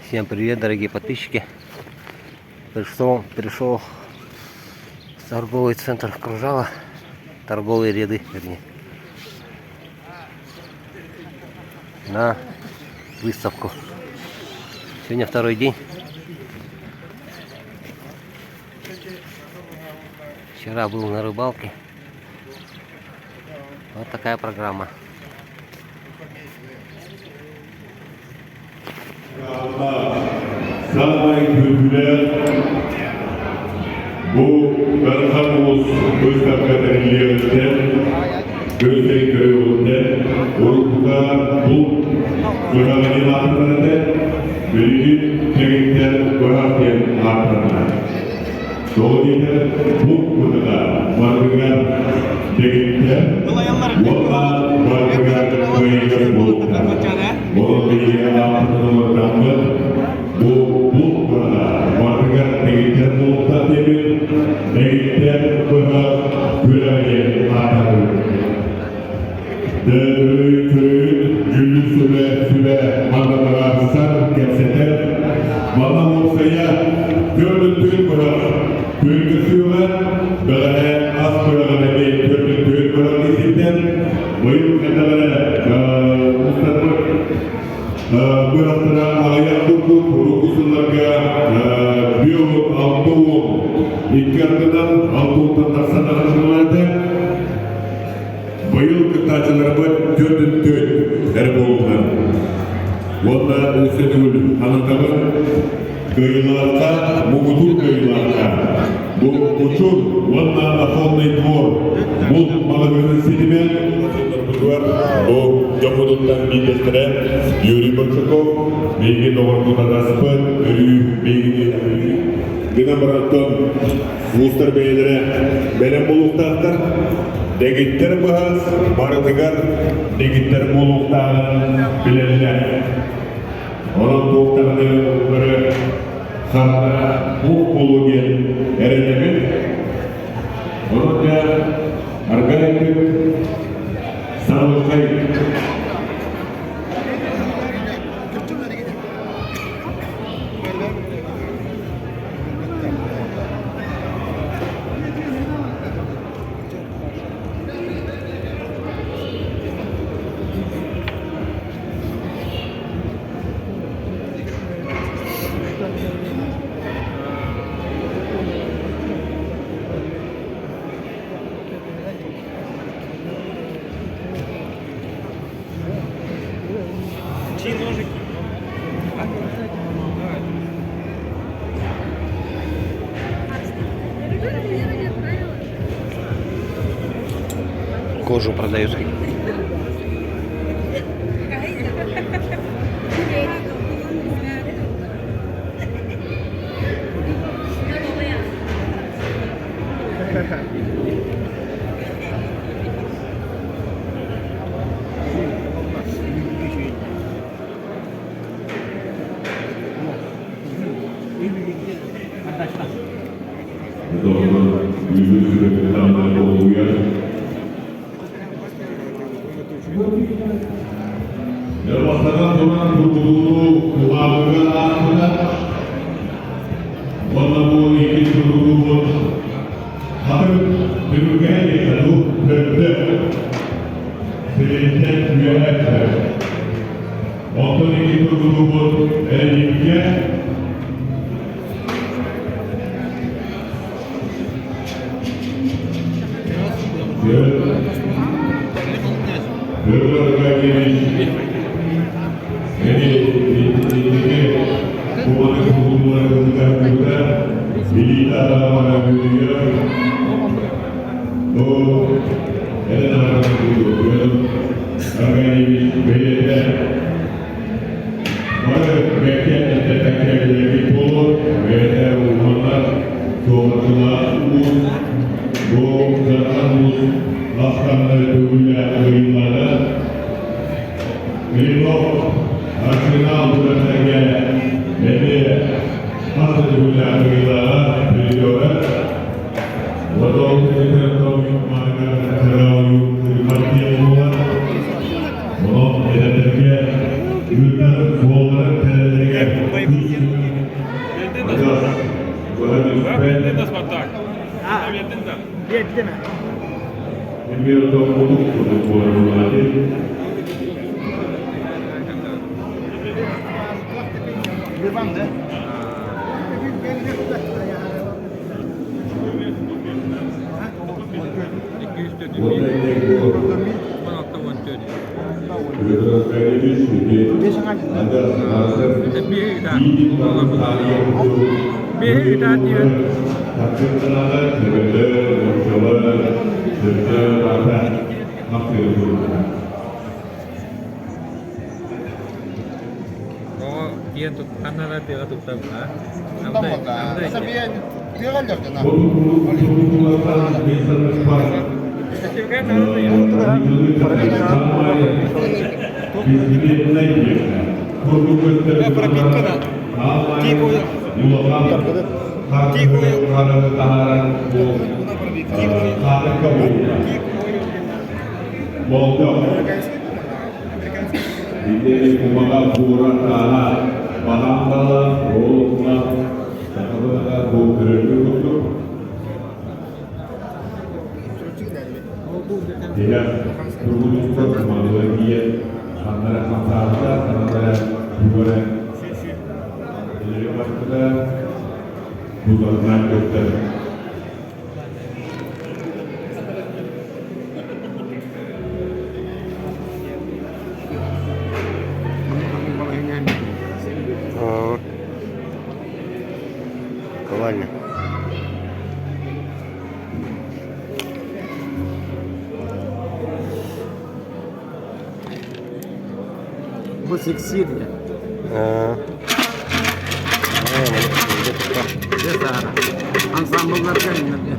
Всем привет, дорогие подписчики. Пришел в торговый центр Кружало, торговые ряды, вернее, на выставку. Сегодня второй день. Вчера был на рыбалке. Вот такая программа. Саамай күндүлээх бу Дархан Уус быыстапка тэриллиэҕиттэн, күн көрүөҕүттэн уруккута бу быһаҕын ааттанар этэ, билигин кэҥиттэн быһах диэн ааттанар. Тоҕо диэтэр бу быһаҕа барытыгар дэгиттэр уонна барытыгар кыайыгас буолуохтаах. Онон биһиги ааппытын уларытаммыт бу булт быһаҕа барытыгар дэгиттэр буолуохтаах диэбит, дэгиттэр быһах күрэҕэ диэн ааттаатыбыт. Төрүт дьүүллүүр сүбэ сүбэ манна кэпсэтэр. Манна уопсайа төрдүттүн бырах күн көрсүөҕэ, бэҕэһээ ас быраҕын эмиэ төрдүттүн бырах иситтэн, быйыл хайдаҕына устарбыт бырахтара аҕыйах курдук урукку сылларга биолог 60 икки ардынан 60-тан тахсан аҕыс. Быйыл кыттааччыларбыт 44 эрэ буоллулар. Уонна өссө төгүл анатабын кыайыылаахха, муҥутуур кыайыылаахха. Бу Учур уонна Охотный двор булт маҕаһыынын ситимэ бу дьоммутуттан биирдэстэрэ Юрий Большаков биһиги доҕорбут атаспыт өрүү биһигини гынан барантан Уустар бэйэлэрэ бэлэм буолуохтаахтар. Дэгиттэр быһаас барытыгар дэгиттэр буолуохтааҕын билэллэр. Онон туох даҕаны бары хардара бук буолуо диэн эрэнэбит. Онон дьэ аргайдык саҕалыкай. Чьи ножики? Кожу продают. Бастатан туран тургутууну кулааҕыга ааспыта. Уонна бу икки тургутуубут хатык түмүгэ диэхэ төрдө сириттэн үөһэ түһэр. Оттон икки тургутуубут эрэликкэ Петр Аркадьевич Милок Арсенал күрэхтэргэ эмиэ хас да төгүллээх кыайыылааҕа, призера. Водол Онон эдэрдэргэ ыытар суолларын тэрэллэригэр күн. Ковальня. Бу сиксииргэ. Ансамблларга иннэргэ.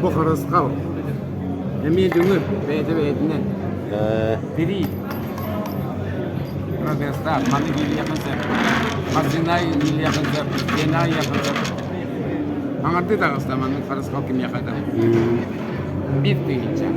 Бу харысхал. Эмиэ дүҥүр бэйэтэ бэйэтинэн. Тирии. Протестар, маны киириэххин сөп. Массыына иилиэххин сөп, стена иэххин сөп. Аҥардыы таҕыста маннык харысхал кимиэхэ да. Биир тыһыынча.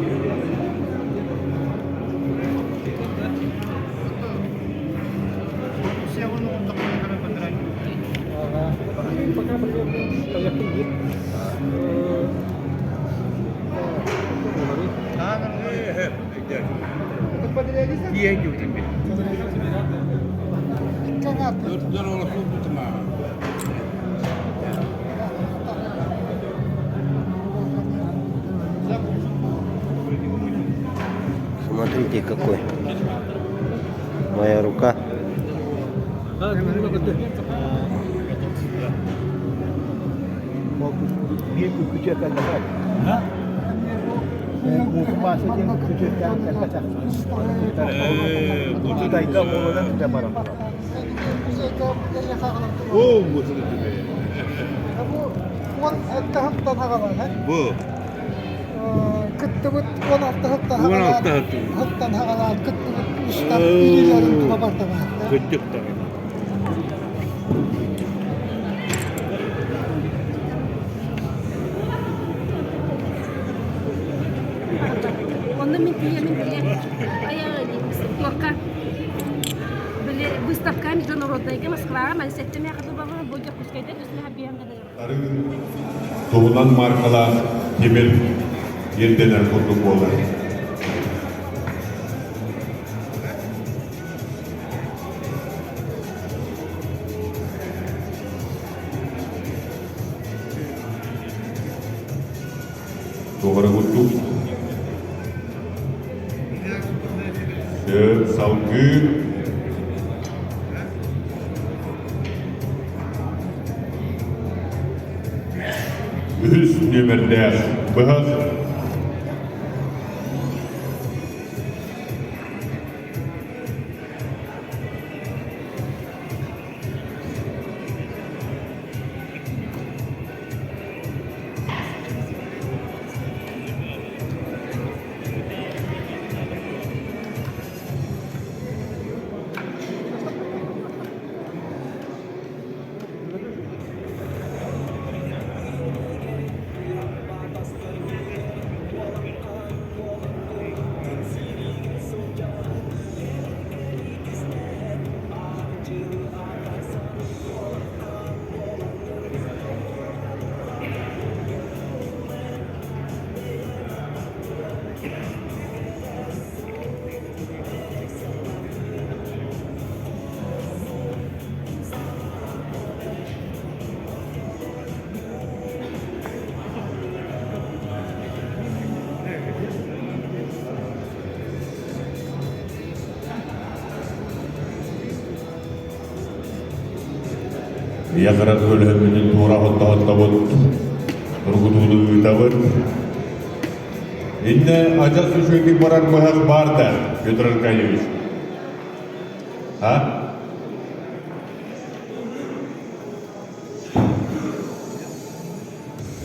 Смотрите, какой. Моя рука. Бу Кыттыбыт 16 хыттан хагалаан кыттыбыт устар илиилэрин тула бартабаатта. Кырдьык даҕаны. Онно мин тиийэмин били туохха били выставка международнайга Москваҕа маны сэттэ мээхэ бу Дьокуускайда үс биһэн Туһунан маркалаах тимир ирдэнэр курдук буолар. Туора курдук. Салгыы Үһүс нүөмэрдээх быһах. Ийэ хара көлөһөммүтүн туора хоттоһоттобут, тургутууну ыытабыт. Иннэ адьас үчүгэйдик барар быһах баар да, Петр Аркадьевич? А?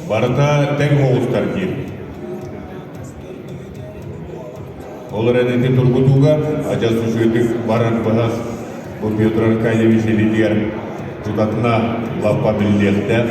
Барыта тэҥ оҕустар диир. Ол эрэн ити тургутууга адьас үчүгэйдик барар быһах бу Петр Аркадьевич илиитигэр тутатына лаппа биллиэхтээх.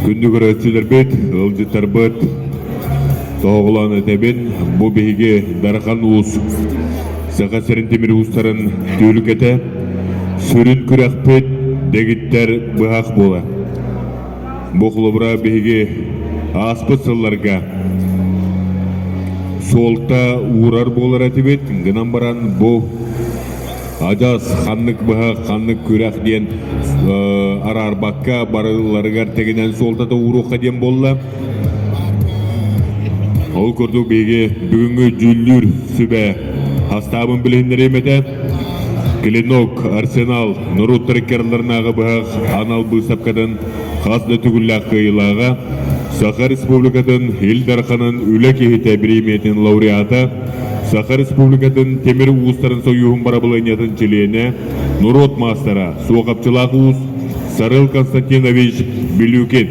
Күндү көрөөччүлэрбит, ыалдьыттарбыт, тоһоҕолоон этэбин, бу биһиги Дархан Уус Саха сирин тимир уустарын түөлүкэтэ, сүрүн күрэхпит дэгиттэр быһах буолар. Бу холобура биһиги ааспыт сылларга суолта уурар буолар этибит, гынан баран бу адьас ханнык быһах, ханнык күрэх диэн араарбакка барыларыгар тэгинэн суолтата ууруохха диэн буолла. Ол курдук биһиги бүгүҥҥү дьүүллүүр сүбэ хастаабын билиһиннэриэм этэ. Клинок, Арсенал, норуоттар иккардыларынааҕы быһах анал быыстапкатын хас да төгүллээх кыайыылааҕа, Саха Республикатын Ил Дарханын үлэ киһитэ бириэмийэтин лауреата, Саха Республикатын Тимир уустарын сойууһун барабылыанньатын чилиэнэ, норуот маастара, суохапчылаах уус Сарыл Константинович Билюкин.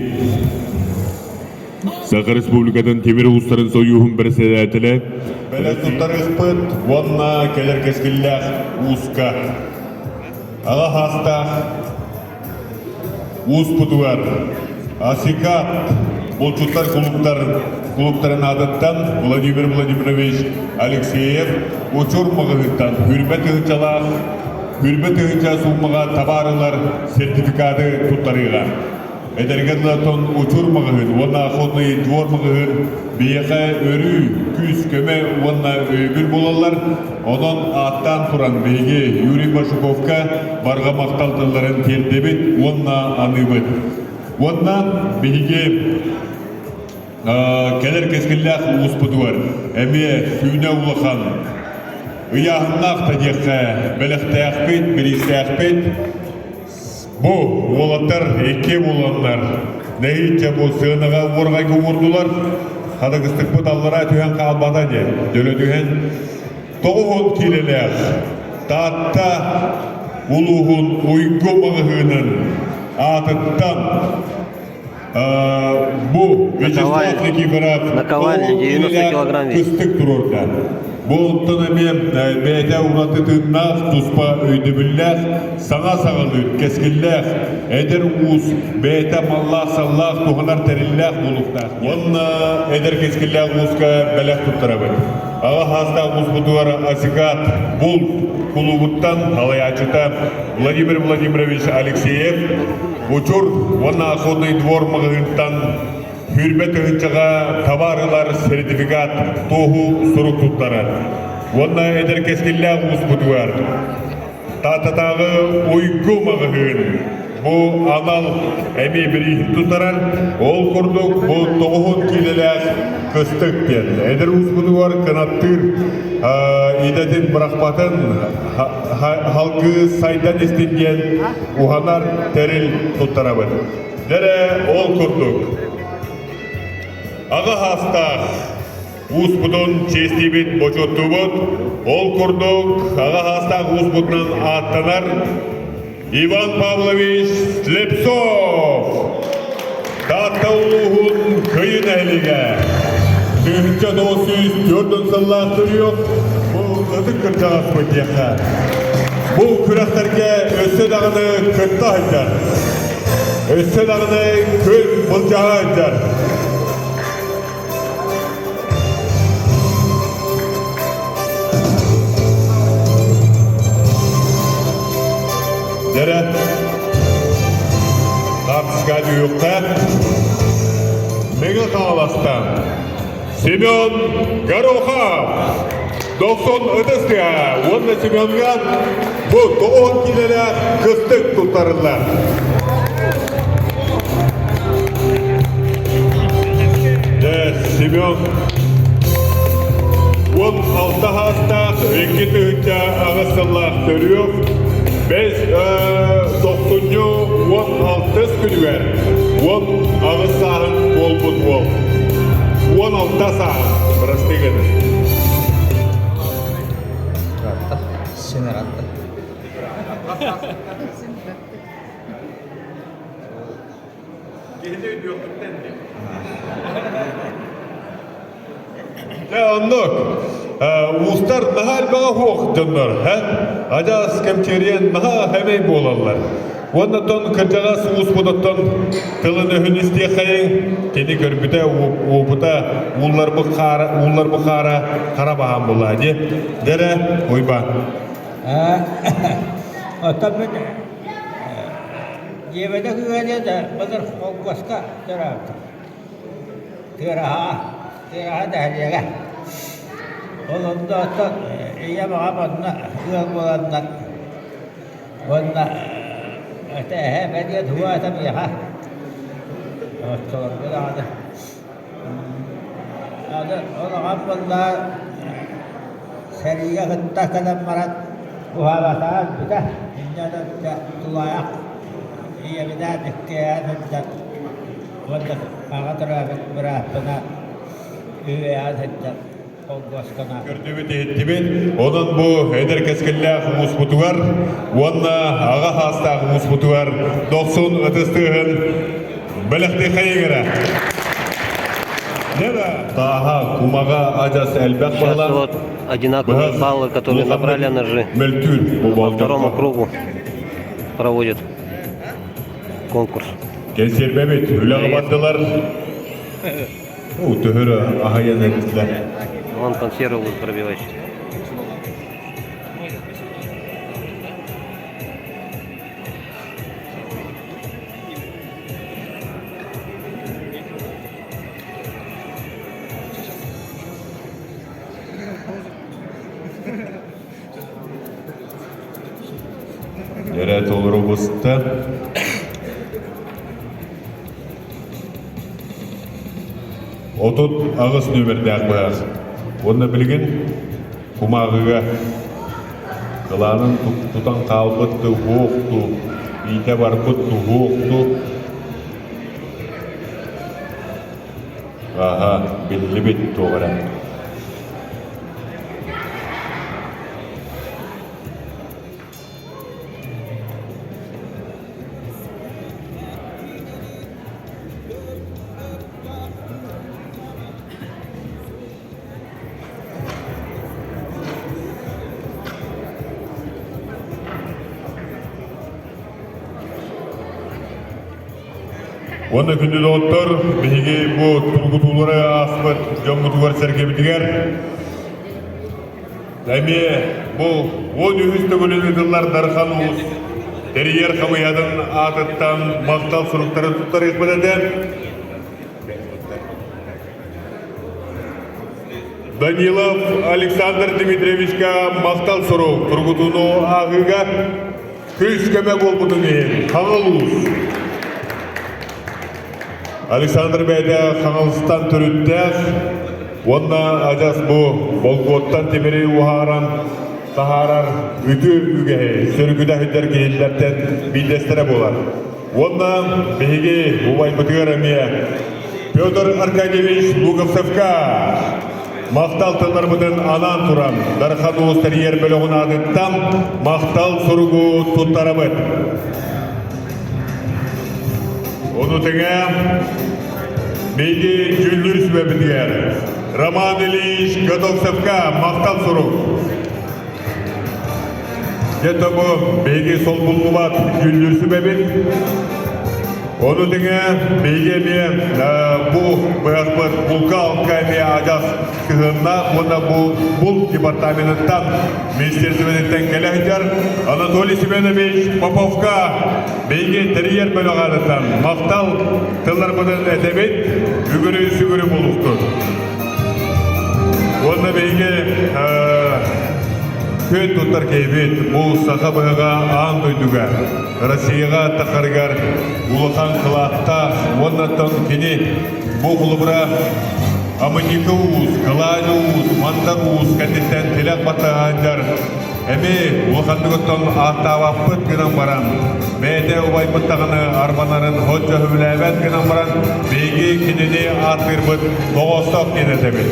Саха Республикатын Тимир уустарын сойууһун бэрэссэдээтэлэ Бэлэх туттарыахпыт уонна кэлэр кэскиллээх ууска аҕа хаастаах ууспутугар Асикат булчуттар кулууптар кулууптарын аатыттан Владимир Владимирович Алексеев Учур маҕаһыыттан хүрбэ тыһыынчалаах хүрбэ тыһыынча суумаҕа табаар ылар сертификаты туттарыыга. Эдэргэ дылы Учур маҕаһыын уонна Охотный двор маҕаһыын биһиэхэ өрүү күүс-көмө уонна өйөбүл буолаллар. Онон ааттаан туран биһиги Юрий Башуковка барҕа махтал тылларын тиэрдэбит уонна аныыбыт. Уонна биһиги кэлэр кэскиллээх улууспутугар эмиэ сүүнэ улахан ыйааһыннаах да диэххэ бэлэхтээхпит, бириистээхпит. Бу уолаттар икки буоланнар нэһииччэ бу сыанаҕа уорҕайга уурдулар. Хадыгыстыкпыт аллараа түһэн хаалбата диэн дөлө түһэн 90 киилэлээх Таатта улууһун Уйгу маҕаһыынын аатыттан бу Вячеслав Никифоров Наковальня 90 килограмм весит. кыстык туруорда. Бу онтон эмиэ бэйэтэ ураты тыыннаах, туспа өйдөбүллээх, саҥа саҕалыыр, кэскиллээх, эдэр уус бэйэтэ маллаах-саллаах туһанар тэриллээх буолуохтаах. Уонна эдэр кэскиллээх ууска бэлэх туттарабыт. Аҕа хаастаах ууспутугар Асикат булт кулуубуттан салайааччыта Владимир Владимирович Алексеев Учур уонна Охотный двор маҕаһыынтан сүүрбэ тыһыынчаҕа табаар ылар сертификат туоһу сурук туттарар. Уонна эдэр кэскиллээх ууспутугар Тааттатааҕы Уйгу маҕаһыын. бу анал эмиэ бирииһин тутарар. Ол курдук бу тоҕуһун киилэлээх кыстык диэн эдэр успутугар кынаттыыр идэтин бырахпатын халгыы сайдан истин диэн уһанар тэрил туттарабыт. Дэрэ ол курдук аҕа хаастаах Ууспутун чиэстиибит, бочуоттуубут. Ол курдук, аҕа саастаах ууспутунан ааттанар Иван Павлович Слепцов. Таатта улууһун Кыйы нэһилиэгэ. 1904 сыллаах төрүөх бу ытык кырдьаҕаспыт диэххэ. Бу күрэхтэргэ өссө даҕаны кытта сылдьар. Өссө даҕаны күн былдьаһа сылдьар. Дэрэ Хапска дүйүккэ Мэҥэ Хаҥаластан Семен Горохов 90 ытыс тыаһа уонна Семенга бу тоҕуһун киилэлээх кыстык туттарыллар. Дьэ, Семен 16 саастаах, 2008 сыллаах төрүөх, бэс тохсунньу 16 күнүгэр 18 сааһын буолбут уол. 16 сааһын, бырастыы гынын. Син ыраатта. Киһини өйдүөхпүттэн диэн. Дьэ, оннук. Уустар наһаа элбэҕэ суох дьоннор, адьас кэмчиэрийэн наһаа хэмэй буолаллар. Уонна оттон кырдьаҕас ууспут оттон тылын-өһүн истиэххэйиҥ, кини көрбүтэ, уопута уулларбыт хаара, уулларбыт хаара хара баһаам буоллаа дии. Дьэрэ, Уйбаан. Оттон мин дьиэбэтэ кыыһа да былыр холкуоска төрөөбүтүм. Тыараһаҕа, Тыараһа нэһилиэгэ. Ол онно оттон ийэм аҕам онно ыал буоланнар уонна этэ эһээм диэн тугу этэ миэхэ оччолорго даҕаны аны ол аҕам буолла сэриигэ кытта кэлэн баран уһаабатаҕа өлбүтэ инньэ гынан тулаайах ийэбинээн иккиэйээн сылдьан уонна аҕа төрөөбүт бырааппына үһүйээн сылдьан холбоскона Көрдүбүт, иһиттибит. Онон бу эдэр кэскиллээх улууспутугар уонна аҕа саастаах улууспутугар дохсун ытыс тыаһын бэлэхтиэхэйиҥ эрэ. Тааһа, кумаҕа адьас элбэх Сейчас буолан вот одинаковые баллы, которые набрали ножи мөлтүүр по второму кругу проводят конкурс. Кэнсиэрбэбит үлэҕэ бардылар. Төһөрө аһайан эттилэр. Вон консервы будут пробивать. Эрэ толору буста. 38 нүөмэрдээх быһах. Уонна билигин кумааҕыга кылаанын тутан хаалбыт туһуохту, иитэ барбыт туһуохту. Аха, биллибит туох эрэ. Уонна күндү доҕоттор, биһиги бу тургутуулары ааспыт дьоммутугар-сэргэбитигэр Эмиэ бу 13 төгүлүн ыытыллар Дархан Уус тэрийэр хамыйатын аатыттан махтал суруктары туттарыахпыт этэ. Данилов Александр Дмитриевичка махтал сурук тургутууну ааҕыыга. Күүс-көмө буолбутун иһин Хаҥыл Уус. Александр бэйэтэ Хаҥалыстан төрүттээх уонна адьас бу болгуоттан тимири уһааран таһаарар үтүө үгэһи сөргүтэ сылдьар киһилэртэн биирдэстэрэ буолар. Уонна биһиги убайбытыгар эмиэ Петр Аркадьевич Луговцевка махтал тылларбытын анаан туран Дархан Уус тэрийэр бөлөҕүн аатыттан махтал суругу туттарабыт. Ону тэҥэ биһиги дьүүллүүр сүбэбитигэр Роман Ильич Готовцевка махтал сурук. Дьэ тобу биһиги солбуллубат дьүүллүүр сүбэбит. Ону тэҥэ биһиги эмиэ бу быһахпыт булка-алка эмиэ адьас кыһыннаах уонна бу булт департаменыттан министерствотыттан кэлэ сылдьар Анатолий Семенович Поповка биһиги тэрийэр бөлөх аатыттан махтал тылларбытын этэбит, үгүрү-сүгүрү буолуохтун. Уонна биһиги күөн туттар киһибит бу саха быһаҕа аан дойдуга, Россияҕа тахарыгар улахан кылааттаах уонна кини бу холобура Амынньыкы уус, Кылааны уус, Мандар уус кэнниттэн тилэх баттаһааннар Эми улаханнык оттон ааттаабаппыт гынан баран, бэйэтэ убайбыт даҕаны арбанарын һоччо сөбүлээбэт гынан баран, биһиги кинини ааттыырбыт тоҕоостоох диэн этэбит.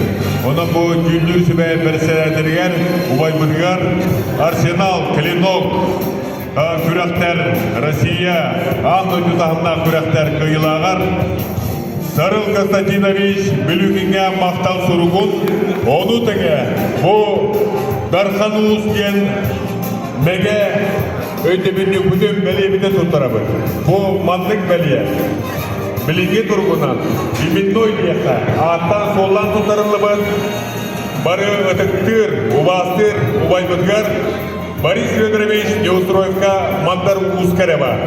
Онон бу дьүүллүүр сүбэ бэрэссэдээтэлигэр, убайбытыгар Арсенал, Клинок күрэхтэр Россия аан дойду таһымнаах күрэхтэр кыайыылааҕар Сарыл Константинович Бүлүүкүҥҥэ махтал суругун, ону тэҥэ бу Дархан Уус диэн мэгэ өйдөбүнньүкпүтүн бэлиэбитин туттарабыт. Бу маннык бэлиэ. Билиҥҥи туругунан именной диэххэ ааттаан-суоллаан туттарыллыбыт бары ытыктыыр, убаастыыр убайбытыгар Борис Федорович Неустроевка Мандар Ууска эрэ баар.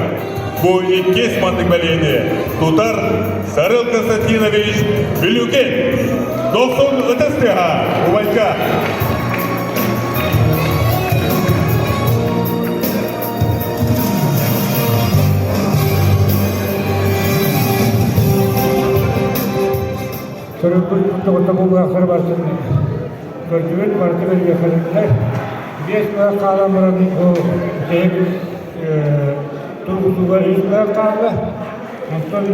Бу иккис маннык бэлиэни тутар Сарыл Константинович Билюкин. Дохсун ытыс тыаһа, убайка. Төрөппүт тоҕотобуллаахтар барытын көрдүбүт, барыта бэлиэхэлэннэр. Биэс быһах хаалан баран бу бүтэһик тургутууга үс быһах хаалла. Онтон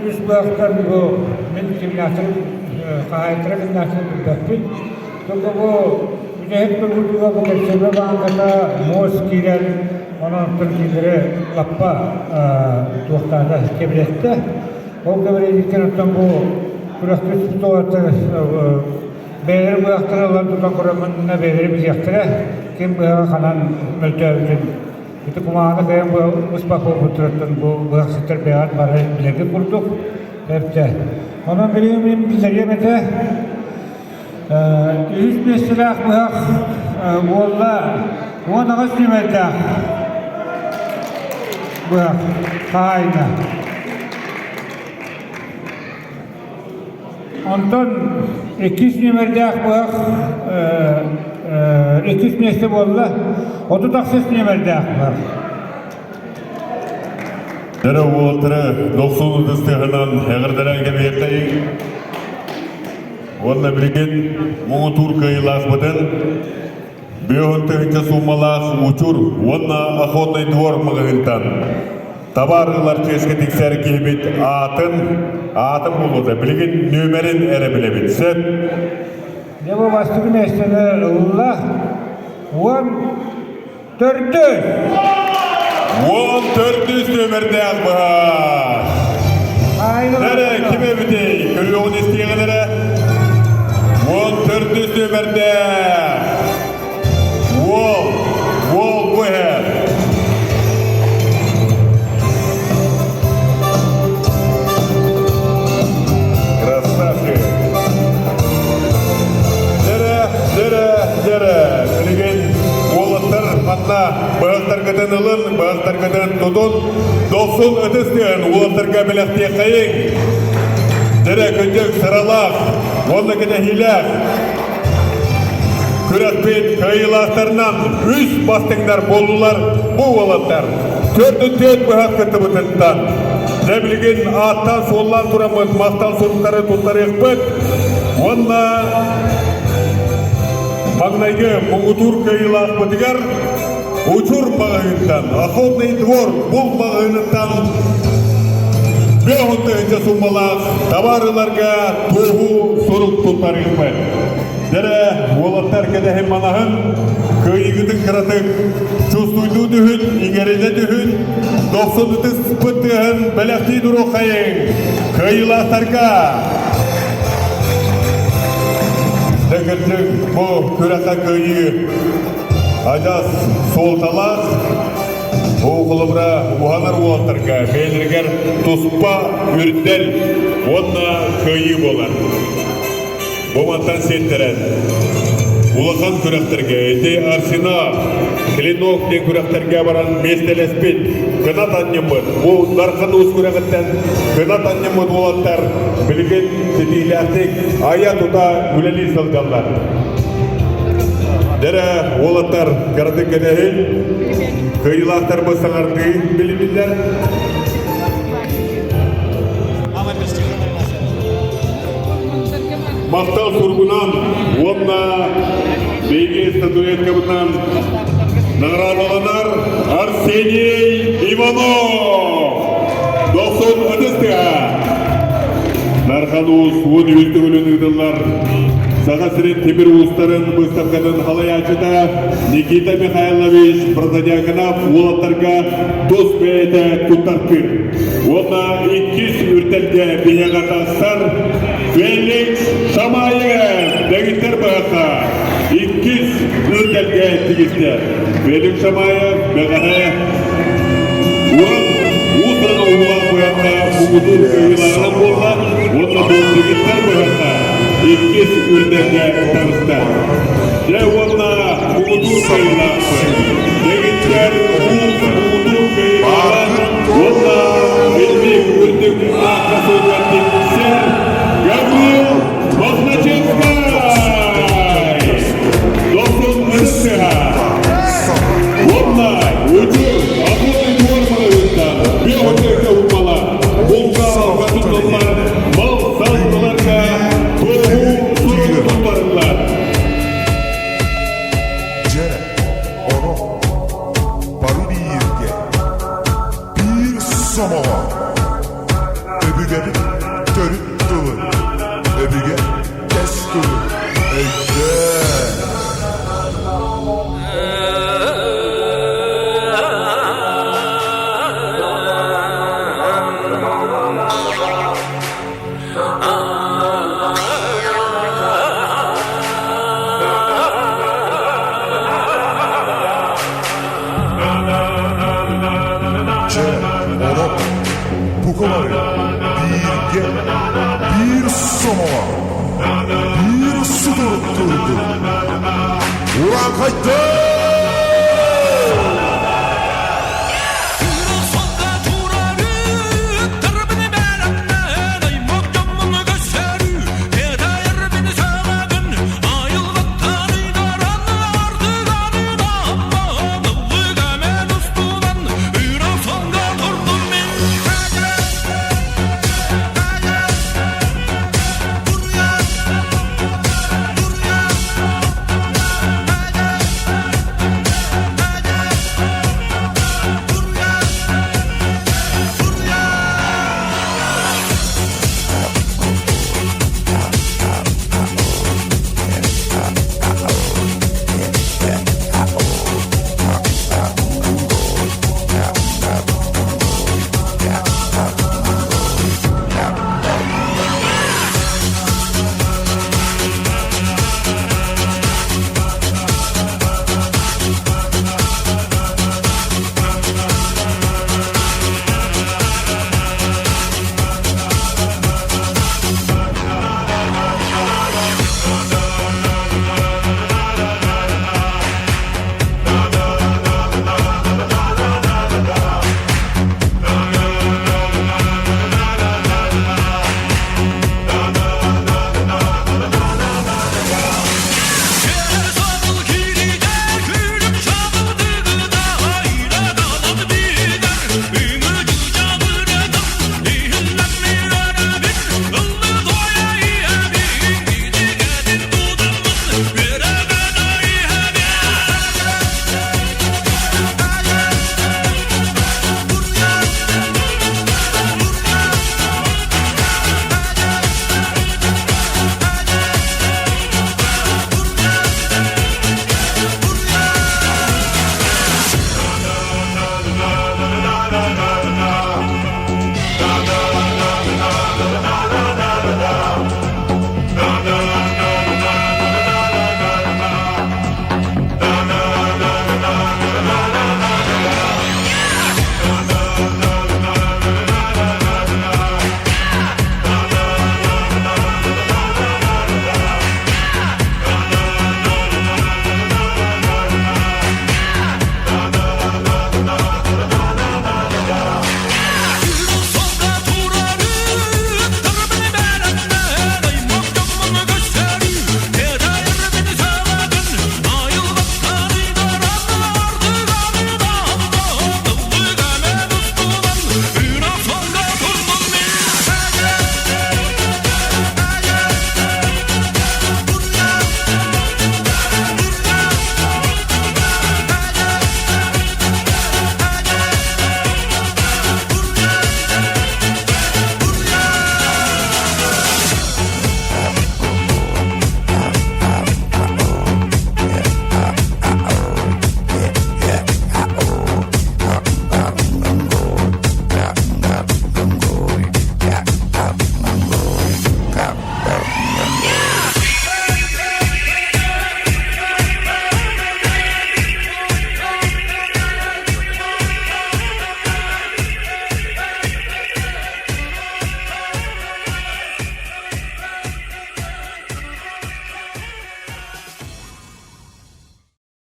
үс быһахтан бу мин кимнээхтэрин хаһаайыттара кимнээхтэрин билбэппин. Только бу бүтэһик тургутууга бу кэпсэбэ баанката муос киирэн, онон оттон кинилэри лаппа туохтаата кэбирэттэ. Ол кэбирэйбиттэн оттон бу күрэхпит туолаттар бэйэлэрин быһахтарын ылан тутан көрөммүн бэйэлэрэ билиэхтэрэ ким быһаҕа ханан мөлтөөбүтүн ити кумааҕыны кыайан быспат буолбуттарыттан бу быһахсыттар бэйэҕит бары билэргит курдук эптэ. Онон билигин мин биллэриэм этэ үһүс миэстэлээх быһах буолла 18 нүөмэрдээх быһах хаһаайына. Онтон иккис нүөмэрдээх быһах иккис миэстэ буолла 38 нүөмэрдээх быһах. Дөрө уолаттары дохсун ытыстыаҕынан эҕэрдэлээн кэбиһиэххэйиҥ. Уонна билигин муҥутуур кыайыылаахпытын Бүөһүн тыһыынча суумалаах Учур уонна Охотный двор маҕаһыынтан табаар ылар чиэскэ тиксэр киһибит аатын, аатын булбута. Билигин нүөмэрин эрэ билэбит. Сөп. Дьэ бу бастакы миэстэни ылла. 14! 14 нүөмэрдээх быһах. Эрэ ким эбитий? Көрүөҕүн истиэҕин эрэ. 14 нүөмэрдээх. Уол, уол бу иһэр. Красавчик. Дэрэ, дэрэ, дэрэ. Билигин уолаттар манна быһахтаргытын ылын, быһахтаргытын тутун, дохсун ытыс тыаһын уолаттарга бэлэхтиэххэйиҥ. Дэрэ, күндүк, сыралаах уонна кэтэһиилээх. Күрэхпит кыайыылаахтарынан үс бастыҥнар буоллулар бу уолаттар. Төрдүн быһах кыттыбытыттан. Дьэ билигин ааттаан-суоллаан тураммыт махтал суруктары туттарыахпыт. Уонна маҥнайгы муҥутуур кыайыылаахпытыгар Учур маҕаһыынтан, Охотный двор бул маҕаһыыныттан 5000 суммалаах табаар ыларга туоһу сурук туттарыахпыт. Дэрэ, уолаттар кэтэһин манаһын, кыайыгытын кыратык чувствуйдуу түһүн, иҥэринэ түһүн, дохсун ытыспыт тыаһын бэлэхтии туруоххайыҥ! Кыайыылаахтарга! Дэгирдик бу күрэххэ кыайыы адьас суолталаах. Бу холобура уһанар уолаттарга бэйэлэригэр туспа үрдэл уонна кыайыы буолар. Бу мантан сиэттэрэн улахан күрэхтэргэ ити Арсенал, Клинок диэн күрэхтэргэ баран миэстэлэспит кынат анньыммыт бу Дархан Уус күрэҕиттэн кынат анньыммыт уолаттар билигин ситиилээхтик айа-тута үлэлии сылдьаллар. Дэрэ уолаттар кыратык кэтэһин, кыайыылаахтарбыт саҥардыы билиннилэр. Махтал суругунан уонна биһиги статуэткабытынан наҕараадаланар Арсений Иванов! Дохсун ытыс тыаһа! Дархан Уус 13 төгүлүн ыытыллар Саха сирин тимир уустарын быыстапкатын халайааччыта Никита Михайлович Протодьяконов уолаттарга тус бэйэтэ туттартыыр. Уонна иккис үрдэлгэ биһиэхэ тахсар Феликс Шамаев дэгиттэр быһахха иккис үрдэлгэ тигистэ. Феликс Шамаев бэҕэһээ уон уус-уран оҥоһуулаах быһахха муҥутуур кыайыылааҕынан буолла уонна бу дэгиттэр быһахха иккис үрдэлгэ таҕыста. Дьэ уонна муҥутуур кыайыылаахпыт. Дэгиттэр уус муҥутуур кыайыылааҕа уонна инник үрдүк аакка суолга тиксэр Гаврил Мохначевскай! Дохсун ытык Уонна үтүө охотный двор маҕаһыынтан биохотека уммала булка тутталлар мал-сал ыларга туоһу суругу туттарыллар. Дьэ, ону бары бииргэ, биир сомоҕо өбүгэбит төрүт тылын, өбүгэ кэс тылын өйдөөн. Чэ, ону бука бары бииргэ, биир сомоҕо, биир сутурук турдун. Урааҥхайдар!